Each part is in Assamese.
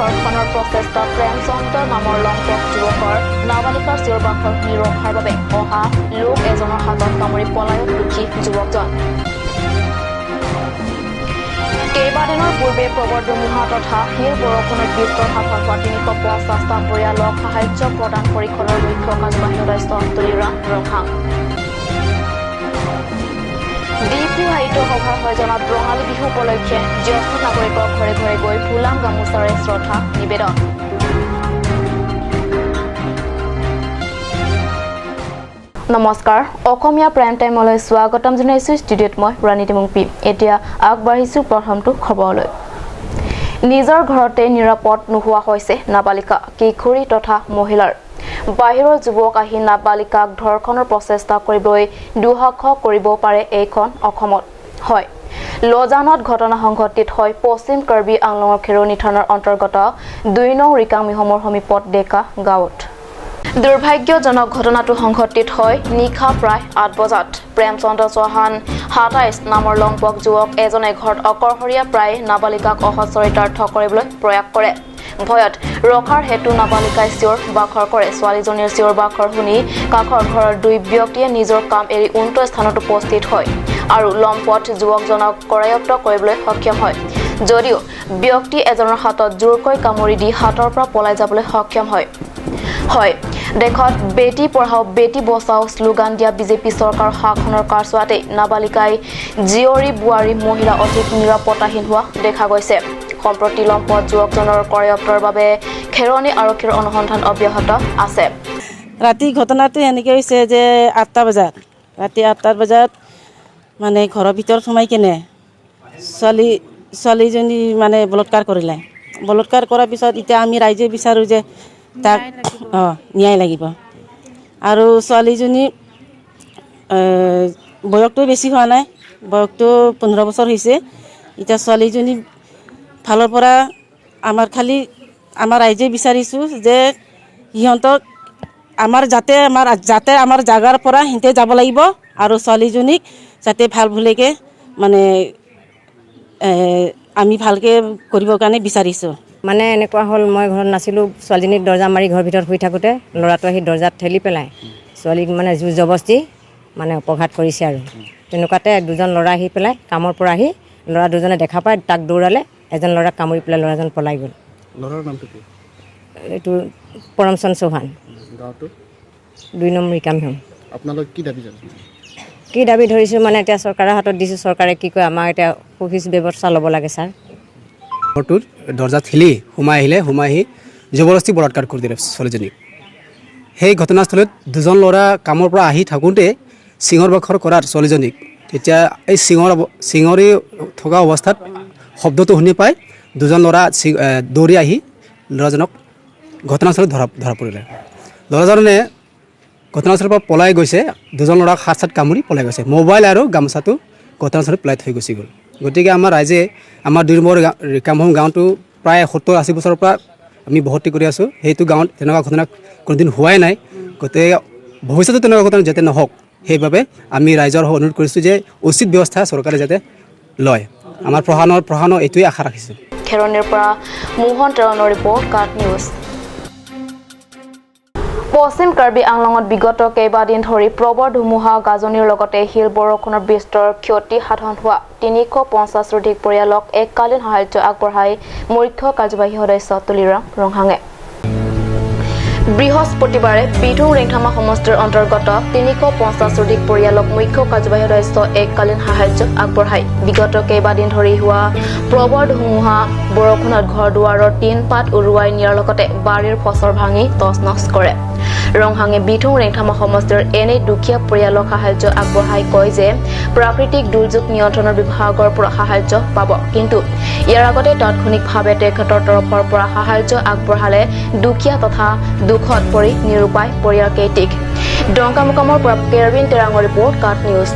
ধৰ্ষণৰ প্ৰচেষ্টা প্ৰেমচন্দ্ৰ নামৰ লম্পট যুৱকৰ। নাবালিকাৰ চিঞৰ বাখৰ শুনি ৰখাৰ বাবে অহা লোক এজনৰ হাতত কামুৰি পলায়ন দুখী যুৱকজন। কেইবাদিনৰ পূৰ্বে প্ৰবল ধুমুহা তথা শিল বৰষুণত বিস্তৰ সাধন হোৱা 350টা পৰিয়ালক সাহায্য প্ৰদান পৰিষদৰ মুখ্য কাৰ্যবাহী সদস্য তুলিৰাম ৰংহাং। ডিফু সাহিত্য সভাৰ সৌজন্যত ৰঙালী বিহু উপলক্ষে জ্যেষ্ঠ নাগৰিকৰ ঘৰে ঘৰে গৈ ফুলাম গামোচাৰে শ্ৰদ্ধা নিবেদন। নমস্কাৰ, অসমীয়া প্ৰাইম টাইমলৈ স্বাগতম জনাইছোঁ। ষ্টুডিঅ'ত মই ৰাণী তিমুংপি। এতিয়া আগবাঢ়িছোঁ প্ৰথমটো খবৰলৈ। নিজৰ ঘৰতে নিৰাপদ নোহোৱা হৈছে নাবালিকা, কিশোৰী তথা মহিলাৰ। বাহিৰৰ যুৱক আহি নাবালিকাক ধৰ্ষণৰ প্ৰচেষ্টা কৰিবলৈ দুঃসাহস কৰিব পাৰে এইখন অসমত। হয়, লজানত ঘটনা সংঘটিত হয় পশ্চিম কাৰ্বি আংলঙৰ খেৰণি থানাৰ অন্তৰ্গত 2 নং ৰিকামিহমৰ সমীপত ডেকা গাঁৱত। দুৰ্ভাগ্যজনক ঘটনাটো সংঘটিত হয় নিশা প্ৰায় 8 বজাত। প্ৰেমচন্দ্ৰ চৌহান 27 নামৰ লম্পক যুৱক এজনে ঘৰত অকলশৰীয়া প্ৰায় নাবালিকাক অসচৰিতাৰ্থ কৰিবলৈ প্ৰয়াস কৰে। ভয়ত ৰখাৰ হেতু নাবালিকাই চিঞৰ বাখৰ কৰে। ছোৱালীজনীৰ চিঞৰ বাখৰ শুনি কাষৰ ঘৰৰ দুই ব্যক্তিয়ে নিজৰ কাম এৰি উক্ত স্থানত উপস্থিত হয় আৰু লম্পট যুৱকজনক কৰায়ত্ব কৰিবলৈ সক্ষম হয়। যদিও ব্যক্তি এজনৰ হাতত জোৰকৈ কামুৰি দি হাতৰ পৰা পলাই যাবলৈ সক্ষম হয়। হয়, দেশত বেটী পঢ়াও বেটী বচাও শ্লোগান দিয়া বিজেপি চৰকাৰৰ শাসনৰ কাৰচোৱাতেই নাবালিকাই জীয়ৰী বোৱাৰী মহিলা অধিক নিৰাপত্তাহীন হোৱা দেখা গৈছে। সম্প্ৰতি লম্পট যুৱকজনৰ কৰায়ত্বৰ বাবে খেৰণি আৰক্ষীৰ অনুসন্ধান অব্যাহত আছে। ৰাতি ঘটনাটো এনেকৈ হৈছে যে 8টা বজাত, ৰাতি 8টা বজাত মানে ঘৰৰ ভিতৰত সোমাই কেনে ছোৱালীজনী মানে বলাৎকাৰ কৰিলে। বলাৎকাৰ কৰাৰ পিছত এতিয়া আমি ৰাইজে বিচাৰোঁ যে তাক ন্যায় লাগিব। আৰু ছোৱালীজনী বয়সটো বেছি হোৱা নাই, বয়সটো 15 বছৰ হৈছে। এতিয়া ছোৱালীজনী ফালৰ পৰা আমাৰ খালি আমাৰ ৰাইজে বিচাৰিছোঁ যে সিহঁতক আমাৰ যাতে আমাৰ জাগাৰ পৰা সিহঁতে যাব লাগিব আৰু ছোৱালীজনীক যাতে ভাল ভুলেকে মানে আমি ভালকৈ কৰিবৰ কাৰণে বিচাৰিছোঁ। মানে এনেকুৱা হ'ল, মই ঘৰত নাছিলোঁ, ছোৱালীজনীক দৰ্জা মাৰি ঘৰৰ ভিতৰত শুই থাকোঁতে ল'ৰাটো আহি দৰ্জাত ঠেলি পেলাই ছোৱালীক মানে জোৰ জবস্তি মানে অপঘাত কৰিছে। আৰু তেনেকুৱাতে দুজন ল'ৰা আহি পেলাই কামৰ পৰা আহি ল'ৰা দুজনে দেখা পাই তাক দৌৰালে, এজন ল'ৰাক কামুৰি পেলাই ল'ৰাজন পলাই গ'ল। ল'ৰাৰ নামটো কি? এইটো পৰমচন্দ চৌহান। গাঁৱটো? 2 নম্বৰ ৰিকামহম। আপোনালোক কি দাবী জনাইছে? কি দাবী ধৰিছোঁ মানে এতিয়া চৰকাৰৰ হাতত দিছোঁ, চৰকাৰে কি কয় আমাক এতিয়া সুফিচ ব্যৱস্থা ল'ব লাগে ছাৰ। ঘৰটোত দৰ্জা ঠেলি সোমাই আহিলে, সোমাই আহি জবৰদস্তি বলাৎকাৰ কৰি দিলে ছোৱালীজনীক। সেই ঘটনাস্থলীত দুজন ল'ৰা কামৰ পৰা আহি থাকোঁতে চিঞৰ বাখৰ কৰাত ছোৱালীজনীক তেতিয়া এই চিঞৰি থকা অৱস্থাত শব্দটো শুনি পাই দুজন ল'ৰা দৌৰি আহি ল'ৰাজনক ঘটনাস্থলীত ধৰা পৰিলে। ল'ৰাজনে ঘটনাস্থলীৰ পৰা পলাই গৈছে, দুজন ল'ৰাক হাত চাত কামুৰি পলাই গৈছে। মোবাইল আৰু গামোচাটো ঘটনাস্থলীত পেলাই থৈ গুচি গ'ল। গতিকে আমাৰ ৰাইজে আমাৰ 2 নম্বৰ ৰিকামহোম গাঁৱটো প্ৰায় 70-80 বছৰৰ পৰা আমি বসতি কৰি আছোঁ। সেইটো গাঁৱত তেনেকুৱা ঘটনা কোনোদিন হোৱাই নাই। গতিকে ভৱিষ্যতে তেনেকুৱা ঘটনা যাতে নহওক সেইবাবে আমি ৰাইজৰ হৈ অনুৰোধ কৰিছোঁ যে উচিত ব্যৱস্থা চৰকাৰে যাতে লয়। আমাৰ প্ৰশাসনৰ এইটোৱে আশা ৰাখিছোঁ। খেৰণিৰ পৰা মোহন তেৰণৰ ৰিপৰ্ট, কাট নিউজ। পশ্চিম কাৰ্বি আংলঙত বিগত কেইবাদিন ধৰি প্ৰবল ধুমুহা গাজনিৰ লগতে শিল বৰষুণৰ বিস্তৰ ক্ষতি সাধন হোৱা 350 অধিক পৰিয়ালক এককালীন সাহায্য আগবঢ়াই মুখ্য কাৰ্যবাহী সদস্য তুলিৰাম ৰংহাঙে। বৃহস্পতিবাৰে বিধু ৰেংথামা সমষ্টিৰ অন্তৰ্গত 350 অধিক পৰিয়ালক মুখ্য কাৰ্যবাহী সদস্য এককালীন সাহায্য আগবঢ়ায়। বিগত কেইবাদিন ধৰি হোৱা প্ৰবল ধুমুহা বৰষুণত ঘৰ দুৱাৰৰ টিনপাত উৰুৱাই নিয়াৰ লগতে বাৰীৰ ফচল ভাঙি তছনছ কৰে। ৰংহাঙে বিথুং ৰেংথামা সমষ্টিৰ এনে দুখীয়া পৰিয়ালক সাহায্য আগবঢ়াই কয় যে প্ৰাকৃতিক দুৰ্যোগ নিয়ন্ত্ৰণৰ বিভাগৰ পৰা সাহায্য পাব, কিন্তু ইয়াৰ আগতে তাৎক্ষণিকভাৱে তেখেতৰ তৰফৰ পৰা সাহায্য আগবঢ়ালে দুখীয়া তথা দুখত পৰি নিৰুপায় পৰিয়ালকেইটিক। ডংকামুকামৰ পৰা কেৰবিন তেৰাঙৰ ৰিপৰ্ট, কাট নিউজ।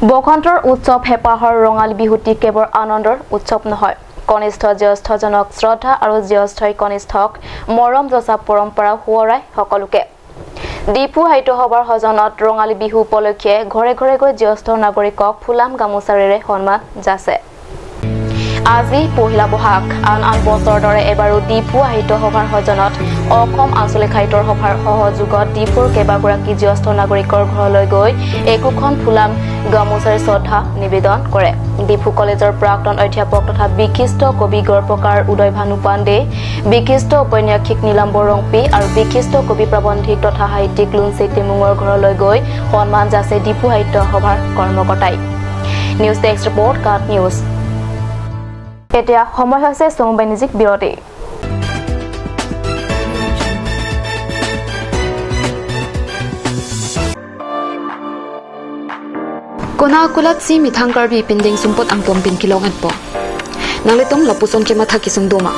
বসন্তৰ উৎসৱ হেঁপাহৰ ৰঙালী বিহুটি কেৱল আনন্দৰ উৎসৱ নহয়, কনিষ্ঠ জ্যেষ্ঠজনক শ্ৰদ্ধা আৰু জ্যেষ্ঠই কনিষ্ঠক মৰম যচা পৰম্পৰা সোঁৱৰাই সকলোকে। ডিফু সাহিত্য সভাৰ সজনত ৰঙালী বিহু উপলক্ষে ঘৰে ঘৰে গৈ জ্যেষ্ঠ নাগৰিকক ফুলাম গামোচাৰেৰে সন্মান যাচে। আজি পহিলা বহাগ। আন আন বছৰৰ দৰে এবাৰো ডিফু সাহিত্য সভাৰ সৌজন্যত অসম আঞ্চলিক সাহিত্যৰ সভাৰ সহযোগত ডিফুৰ কেইবাগৰাকী জ্যেষ্ঠ নাগৰিকৰ ঘৰলৈ গৈ একোখন ফুলাম গামোচাৰে শ্ৰদ্ধা নিবেদন কৰে। ডিফু কলেজৰ প্ৰাক্তন অধ্যাপক তথা বিশিষ্ট কবি গল্পকাৰ উদয় ভানু পাণ্ডে, বিশিষ্ট ঔপন্যাসিক নীলাম্বৰ ৰংপি আৰু বিশিষ্ট কবি প্ৰাবন্ধিক তথা সাহিত্যিক লুনচি টেমুঙৰ ঘৰলৈ গৈ সন্মান যাচে ডিফু সাহিত্য সভাৰ কৰ্মকৰ্তাই। নিউজ ডেস্ক ৰিপৰ্ট, কাট নিউজ। এতিয়া সময় হৈছে চমু বাণিজ্যিক বিৰতি। Kona kulat si mithang karbi pinding sumpot ang plompin kilong at po. Nanglitum lapuson ke matha kisung doma.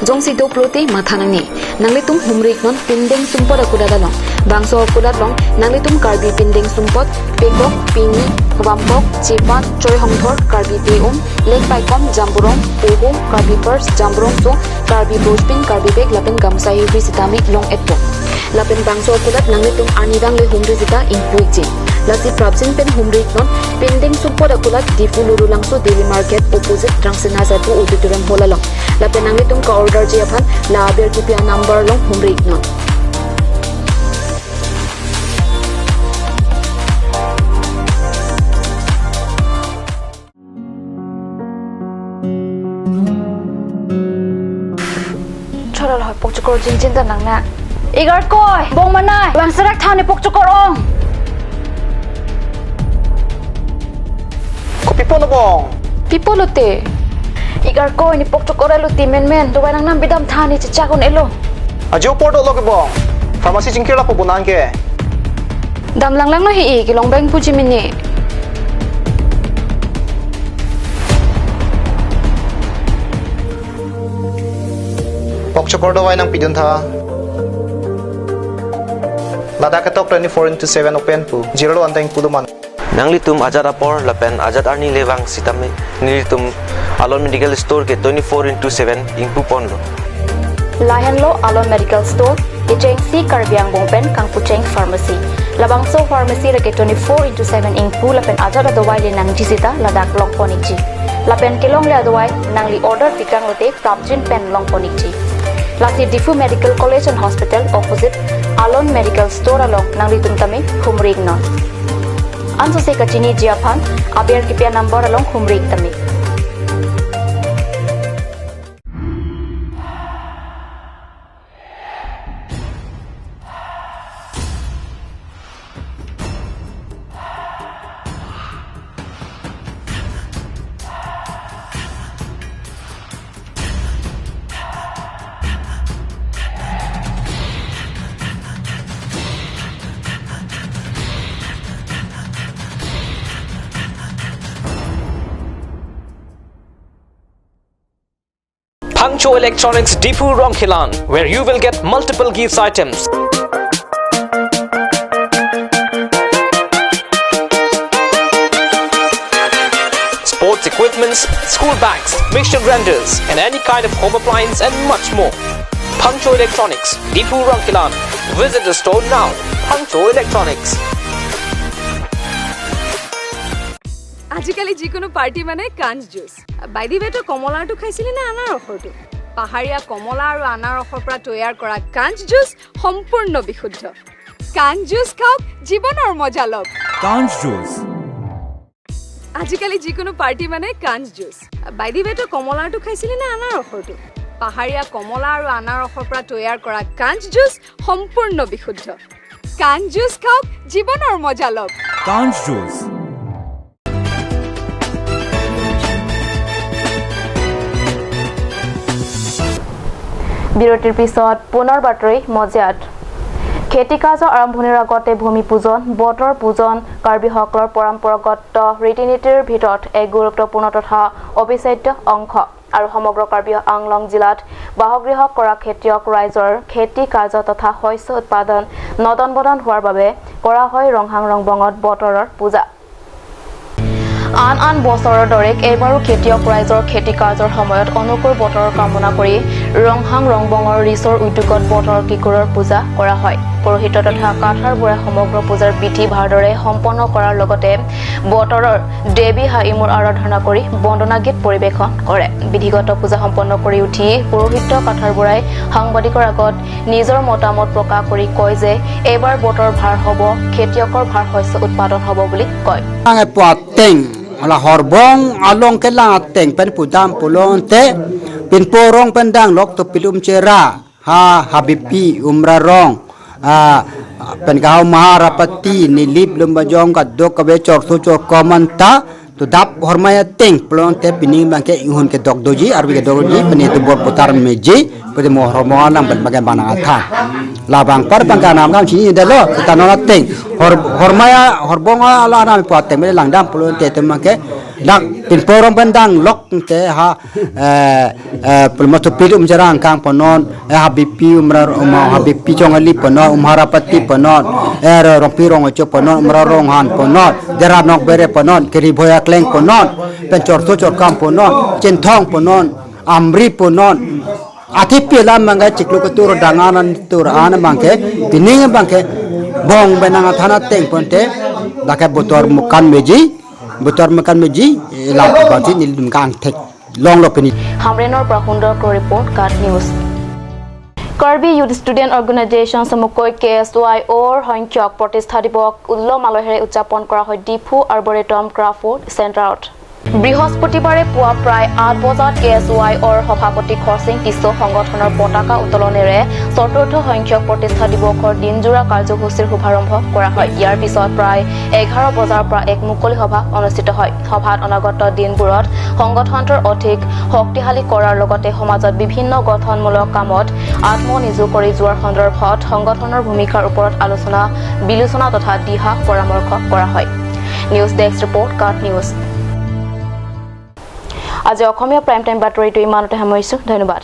Jong si do plote matha nangni. Nanglitum humrik non pinding sumpot akuladalong. Bangso akuladlong nanglitum karbi pinding sumpot pekok pini wampok chepan choi hongthor karbi peum lek paikom jamburong poho karbi purse jamburong so karbi brochpin karbi bag lapin gamsa hi sitami long at po. Lapin bangso akulat nanglitum anidang le humri sita ingpuichi. Lasi prabjin pen humrik non pending support akulat Diphu lurulangso daily market opposite rangsina jatu auditorium holalong. Lapen anglitum ka order ji aphan la aber kipia number long humrik non. Cholol hoi pokchukor jin jin da nangna. Igar koi bong manai wangsarak thani pokchukor ong. Pipolote igar ko ni pokchok orelo ti men men do nang nam bidam thani chicha kon elo ajo porto log bong pharmacy jingkela po bonan ke dam lang lang no hi ki long bang puji mini pokchok do wai nang pidun tha ladakh tok 24/7 open pu zero anteng puluman Nanglitum Azad apor lapen Azad arni lewang sitame nilitum Alon Medical Store ke 24/7 ingpu ponlo. Lahenlo Alon Medical Store ke Cheng si Karbiang Bongpen Kangpucheng Pharmacy. Labangso Pharmacy ke 24/7 ingpu lapen Azad adawai le nang jisita ladak long ponikji. Lapen kelong le adawai nangli order pikang lote prapjin pen long ponikji. Lasi Diphu Medical College and Hospital opposite Alon Medical Store along nanglitum tame humring non. Anso se kachini jiaphan aber kipia number along humrik tami. Pangcho Electronics Diphu Rongkhilan, where you will get multiple gifts items. Sports equipments, school bags, mixture grinders, and any kind of home appliance and much more. Pangcho Electronics, Diphu Rongkhilan. Visit the store now. Pangcho Electronics. আজিকালি যিকোনো পাৰ্টি মানে কাঞ্চ জুচ। বাই the ৱে তই কমলাৰটো খাইছিলি নে আনাৰসৰটো? পাহাৰীয়া কমলা আৰু আনাৰসৰ পৰা তৈয়াৰ কৰা কাঞ্চ জুচ সম্পূৰ্ণ বিশুদ্ধ। কাঞ্চ জুচ খাওক, জীৱনৰ মজা লওক। কাঞ্চ জুচ। আজিকালি যিকোনো পাৰ্টি মানে কাঞ্চ জুচ। বাই the ৱে তই কমলাৰটো খাইছিলি নে আনাৰসৰটো? পাহাৰীয়া কমলা আৰু আনাৰসৰ পৰা তৈয়াৰ কৰা কাঞ্চ জুচ সম্পূৰ্ণ বিশুদ্ধ। কাঞ্চ জুচ খাওক, জীৱনৰ মজা লওক। কাঞ্চ জুচ। বিৰতিৰ পিছত পুনৰ বাতৰি মজিয়াত। খেতি কাৰ্যৰ আৰম্ভণিৰ আগতে ভূমি পূজন, বতৰ পূজন কাৰ্বিসকলৰ পৰম্পৰাগত ৰীতি নীতিৰ ভিতৰত এক গুৰুত্বপূৰ্ণ তথা অবিচ্ছেদ্য অংশ আৰু সমগ্ৰ কাৰ্বি আংলং জিলাত বাসগৃহ কৰা খেতিয়ক ৰাইজৰ খেতি কাৰ্য তথা শস্য উৎপাদন নদন বদন হোৱাৰ বাবে কৰা হয় ৰংহাং ৰংবঙত বতৰৰ পূজা। আন আন বছৰৰ দৰে এইবাৰো খেতিয়ক ৰাইজৰ খেতি কাৰ্যৰ সময়ত অনুকূল বতৰৰ কামনা কৰি ৰংহাং ৰংবঙৰ ৰিচৰ উদ্যোগত বতৰ কিকুৰৰ পূজা কৰা হয়। পুৰোহিত তথা কাঠাৰ বুঢ়াই সমগ্ৰ পূজাৰ বিধি ভালদৰে সম্পন্ন কৰাৰ লগতে বতৰৰ দেৱী হাইমুৰ আৰাধনা কৰি বন্দনা গীত পৰিৱেশন কৰে। বিধিগত পূজা সম্পন্ন কৰি উঠি পুৰোহিত কাঠাৰ বুঢ়াই সাংবাদিকৰ আগত নিজৰ মতামত প্ৰকাশ কৰি কয় যে এইবাৰ বতৰ ভাল হ'ব, খেতিয়কৰ ভাল শস্য উৎপাদন হ'ব বুলি কয়। Ala horbong along ke lang ateng pen pudam pulon te pin porong pendang lok to pilum cera ha habibi umra rong a pen gau maharapati nilip lumbajong ka dok kabe chor so chor komanta to dap hormaya teng pulon te pining bangke ihun ke dok doji arbi ke doji pen itu bor putar meji pede mohromongan lang ben bagian banang atha labang par bangka nam kam sini dalo tanona teng hor hormaya horbong ala nam puateng me lang dam pulon te temangke dak pin porong pendang lok te ha pulmoto pil umjarang kang ponon habibi umra umma habibi chongali ponon umharapati ponon er rompi rong ocho ponon umra rong han ponon deranok bere ponon kiri boya kleng ponon pen chor to chor kam ponon chenthong ponon amri ponon atipi la mangga ciklu ketur danganan tur ana mangke pining bangke bong benang athana teng ponte dake botor mukan meji la baji nil kang thek long lo pini হামৰেনৰ পৰা সুন্দৰ report card news. Karbi youth student organisation চমুকৈ কে এছ ৱাই অ'ৰ সংখ্যক প্ৰতিষ্ঠা দিৱস উল্লহ মালহেৰে উদযাপন কৰা হয় ডিফু আৰ্বৰেটম ক্ৰাফৰ্ড চেণ্টাৰত। বৃহস্পতিবাৰে পুৱা প্ৰায় ৮ বজাত কে এছ ৱাই অ'ৰ সভাপতি খৰচিং টিছ' সংগঠনৰ পতাকা উত্তোলনেৰে চতুৰ্থ সংখ্যক প্ৰতিষ্ঠা দিৱসৰ দিনজোৰা কাৰ্যসূচীৰ শুভাৰম্ভ কৰা হয়। ইয়াৰ পিছত প্ৰায় ১১ বজাৰ পৰা এক মুকলি সভা অনুষ্ঠিত হয়। সভাত অনাগত দিনবোৰত সংগঠনটোৰ অধিক শক্তিশালী কৰাৰ লগতে সমাজত বিভিন্ন গঠনমূলক কামত আত্মনিয়োগ কৰি যোৱাৰ সন্দৰ্ভত সংগঠনৰ ভূমিকাৰ ওপৰত আলোচনা বিলোচনা তথা দিহা পৰামৰ্শ কৰা হয়। নিউজ ডেস্ক ৰিপৰ্ট, কাট নিউজ। আজি অসমীয়া প্ৰাইম টাইম বাতৰিটো ইমানতে সামৰিছোঁ। ধন্যবাদ।